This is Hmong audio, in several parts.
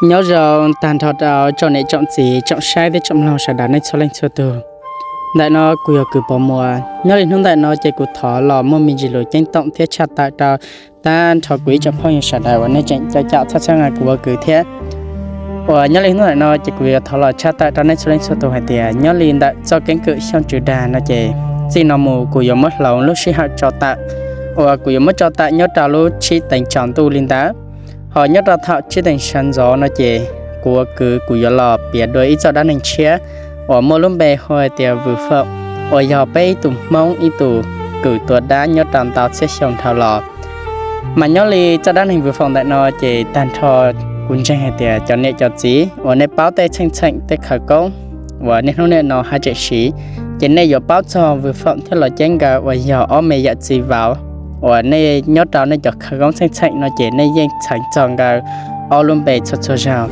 Nyob zoo tag nrho rau tsoom niam tsoom txiv tsoom saib thiab tsoom mloog sawv daws nej txhua leej txhua tus. Ntawm no kuv yog Kws Pov Muas. Nyob li hnub ntawm no ces kuv thov los muaj me ntsis lus ceeb toom thiab tshaj tawm rau tag nrho kuv ib tsoom phooj ywg sawv daws uas nej tseem caum caum txhawb txhawb nqa kuv ua kwv thiab. Uas nyob li hnub ntawm no ces kuv yuav thov los tshaj tawm rau nej txhua leej txhua tus hais tias nyob li ntawm txoj keeb kwm Xyooj Tswv Dag no ces txij no mus kuv yuav muab hloov lub sij hawm tso tawm, uas kuv yuav muab tso tawm nyob rau lub tsib teev tsaus ntuj li ntawd. Ho nyob rau thaum tsib teev sawv ntxov no ces kuv ua kwv kuv yuav los piav dua ib txoj dab neeg tshiab uas muaj lub npe hu hais tias Vwm Foom, uas yog peb ib tug Hmoob ib tug kws tua dab nyob rau ntau txhiab xyoo dhau los. Mas nyob li txoj dab neeg Vwm Foom ntawm no ces tag nrho kuv ntseeg hais tias cov niam cov txiv uas nej paub tej txheej txheem tej khawv koob uas niaj hnub niaj no haj tseem siv, ces nej yuav paub txog Vwm Foom thiab Los Ceeb nkawd uas yog ob me yawm txiv vauv uas nej nyob rau nej cov khawv koob txheej txheem no ces nej yeej txheev txog nkawd ob lub npe txhua txhua zaug.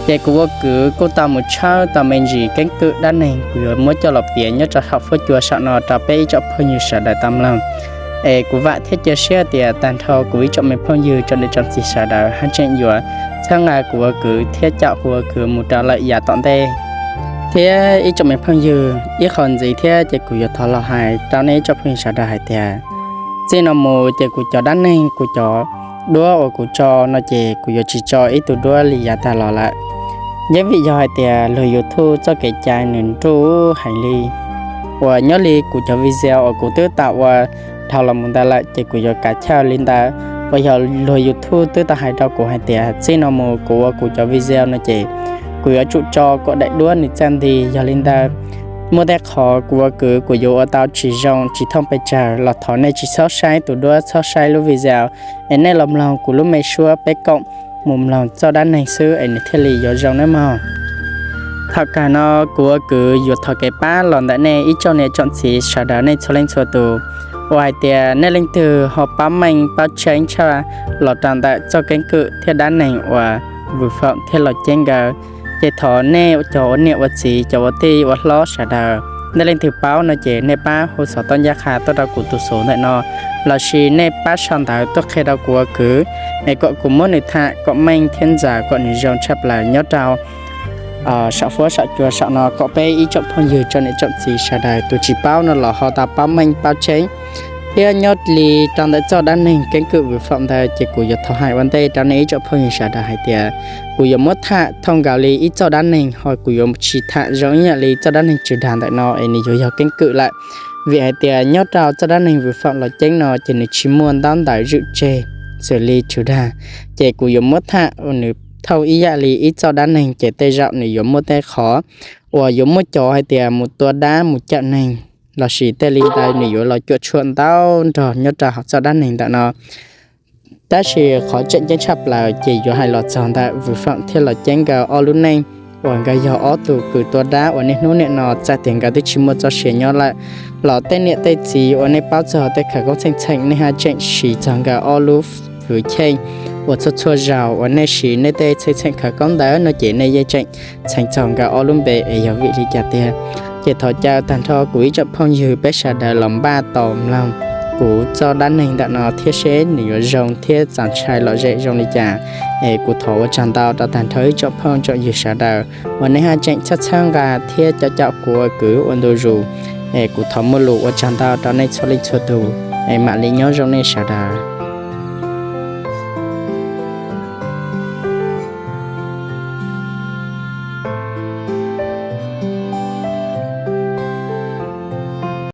Ces kuv ua kwv kuj tau mus tshawb tau me ntsis keeb kwm dab neeg kuv yuav muab coj los piav nyob rau hauv fuab cua saum no rau peb ib tsoom phooj ywg sawv daws tau mloog. Es kuv vam thiab cia siab tias tag nrho kuv ib tsoom me phooj ywg tsoom niam tsoom txiv sawv daws haj tseem yuav txhawb nqa kuv ua kwv thiab caum kuv ua kwv mus rau lawm yav tom ntej. Thiab ib tsoom me phooj ywg, ib qho ntxiv thiab ces kuv yuav thov los hais rau nej ib tsoom phooj ywg sawv daws hais tias txij no mus ces kuv cov dab neeg kuv cov duab uas kuv tso no ces kuv yuav tsis tso ib tug duab li yav tag los lawm. Yeej vim yog hais tias luag YouTube txoj kev cai nws nruj heev li, uas nyob li kuv cov video uas kuv twb tau ua dhau los mus ntawd lawm ces kuv yuav kav chawj li ntawd. Uas yog luag YouTube twb tau hais rau kuv hais tias txij no mus kuv ua kuv cov video no ces kuv yuav tsum tso kom daim duab nws txawj nti. Yog li ntawd, muaj tej qhov kuv ua kwv kuv yuav ua tau tsis zoo tsis thooj pes tsawg los thov nej tsis txhob saib tus duab txhob saib lub video, es nej los mloog kuv lub me suab peb koom mus mloog txoj dab neeg xwb es nws thiaj li yuav zoo nawb mog. Thaum kawg no kuv ua kwv yuav thov kev pab los ntawm nej ib tsoom niam tsoom txiv sawv daws nej txhua leej txhua tus, uas hais tias nej leej twg ho paub meej paub tseeb tshaj los rau ntawm txoj keeb kwm thiab dab neeg uas Vwm Foom thiab Los Ceeb nkawd, ces thov nej cov ua niam ua txiv cov ua tij ua hlob sawv daws, nej leej twg paub no ces nej pab hu xov tooj ncaj qha tuaj rau kuv tus xov ntawm no, lossis nej pab sau ntawv tuaj qhia rau kuv ua kwv, es kom kuv muab nws tham kom meej thiab ntxaws kom nws zoo tshaj plaws nyob rau saum fuab saum cua saum no kom peb ib tsoom phooj ywg tsoom niam tsoom txiv sawv daws tus tsis paub no los ho tau paub meej paub tseeb. Thiab nyob li rau ntawm txoj dab neeg keeb kwm Vwm Foom ntawd ces kuv yuav thov hais ua ntej rau nej ib tsoom phooj ywg sawv daws hais tias kuv yuav muab tham thooj nkaus li ib txoj dab neeg, ho kuv yuav tsis tham zoo ib yam li txoj dab neeg Tswv Dag ntawm no es nws yuav yog keeb kwm lawm. Vim hais tias nyob rau txoj dab neeg Vwm Foom Los Ceeb no ces nws tsis muaj ntaub ntawv zwm tseg xws li Tswv Dag, ces kuv yuav muab tham nws thooj ib yam li ib txoj dab neeg ces tej zaum nws yuav muaj tej qhov uas yuav muaj cov hais tias mus tua dab mus cawm neeg lossis tej li ntawd nws yuav los cuam tshuam ntau nrog nyob rau hauv txoj dab neeg ntawm no. Tab sis qhov tseem ceeb tshaj plaws ces yuav hais los txog ntawm Vwm Foom thiab Los Ceeb nkawd ob lub neej, uas nkawd yog ob tug kws tua dab uas niaj hnub niaj no txawm tias nkawd twb tsis muaj txoj sia nyob lawm los tej niam tej txiv uas nej paub txog tej khawv koob txheej txheem nej haj tseem siv txog nkawd ob lub fwv cheej uas txhua txhua zaus uas nej siv nej tej txheej txheem khawv koob ntawd no ces nej yeej tseem txheev txog nkawd ob lub npe es yog vim li cas tiag. Ces thov caw tag nrho kuv ib tsoom phooj ywg peb sawv daws los npaj tos mloog kuv txoj dab neeg ntawm no thiab seb nws yuav zoo thiab txaus ntshai lom zem zoo li cas. Es kuv thov ua tsaug ntau rau tag nrho ib tsoom phooj tsoom ywg sawv daws uas nej haj tseem txhawb txhawb nqa thiab caum caum kuv ua kwv ua ntu zus. Es kuv thov muaj lus ua tsaug ntau rau nej txhua leej txhua tus, es mam li nyob zoo nej sawv daws.